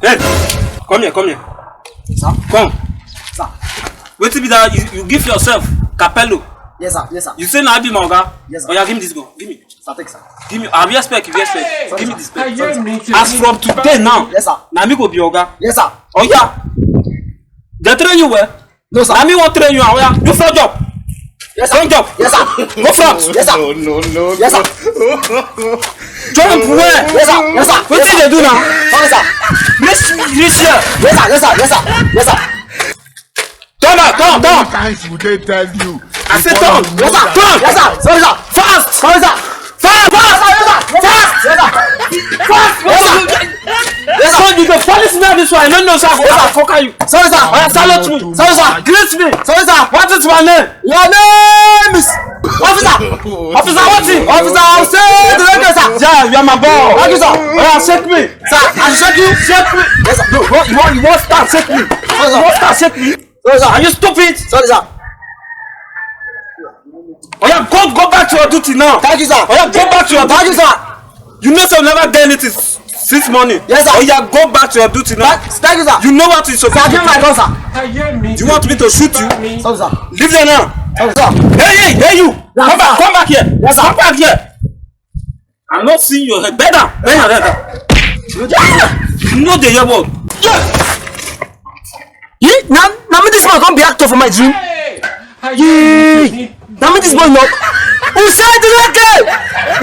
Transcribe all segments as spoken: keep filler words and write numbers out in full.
Hey, come here, come here. Sir? Come. Sir. Wetin be that? You, you give yourself Capello. Yes, sir. Yes, sir. You say na I be my oga? Yes, sir. Oya, give me this gun. Give me. Sir, take, sir. Give me. I respect, you respect. Give me this gun. As from today now, yes, sir, na me go be oga. Yes, sir. Oya. They train you well? No, sir. Na me wan train you. Oya, you front jump. Yes, sir. Front jump. Yes, sir. Go front. Yes, sir. No, no, no. Yes, sir. Jump well. Yes, sir. Yes, sir. Wetin you dey do now? Sorry, sir. Reach, reach here. Yes, sir. Yes, sir. Yes, sir. Yes, sir. Turn back, turn, turn. Times would they tell you? I say turn. Yes, sir. Turn. Yes, sir. Sorry, sir. Fast. Sorry, sir. Fast. Fast. Yes, sir. Yes, sir. Fast. Yes, sir. Yes, sir. So you go police me this one. I don't know, sir. Yes, sir. Fuck you. Sorry, sir. Oya, salute me. Sorry, sir. Greet me. Sorry, sir. What is my name? Your name is Officer. Officer, what is? Officer, I say the radio, sir. Yeah, you are my boss. Thank you, sir. Oya, shake me. Sir, I shake you. Shake me. Yes, sir. No, you want, you want, you want start shake me. Sorry, sir. You want start shake me? Sorry, sir. Are you stupid? Sorry, sir. Oya, go, go back to your duty now. Thank you, sir. Oya, go back to your duty. Thank you, sir. You know, sir, never get anything s-, since morning. Yes, sir. Oya, go back to your duty now. Thank, thank you, sir. You know what is your duty. Sir, give my gun, sir. You want me to shoot you? Sorry, sir. Leave there now. Sorry, sir. Hey, hey, hey, you. Yes, sir. Come back, come back here. Yes, sir. Come back here. I'm not seeing your head. Bend down. Bend your head down. You know the year what? Yee, na, na me this man come be actor for my dream. Yee, na me this boy not. Hussein Direke!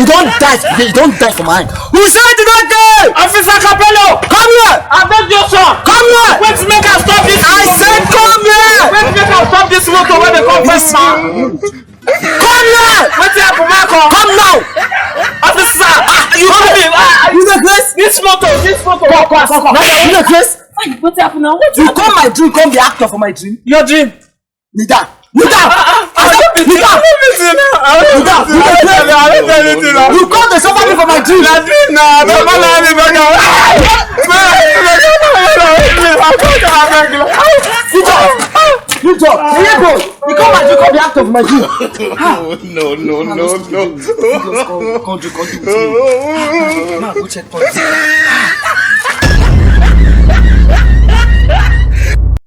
He don't die for, he don't die for mine. Hussein Direke! Officer Capello! Come here! Abeg Joshua! Come here! Wait, make I stop this. I said come here! Wait, make I stop this motor when they come first, man. Come now! Wetin happen, man? Come. Come now! Officer, ah, you come in. Ah, you dey craze? This motor, this motor. Come, come, come, come. You dey craze? Hey, wetin happen now? Wetin happen? You come my dream, come be actor for my dream. Your dream? Kneel down. Kneel down. I said, kneel down. Kneel down. You dey craze? You come dey suffer me for my dream. Na dream na. Good job. Good job. Hey, boy. You come and you come be actor for my dream. No, no, no, no. Come, come, come, come. Now go check police.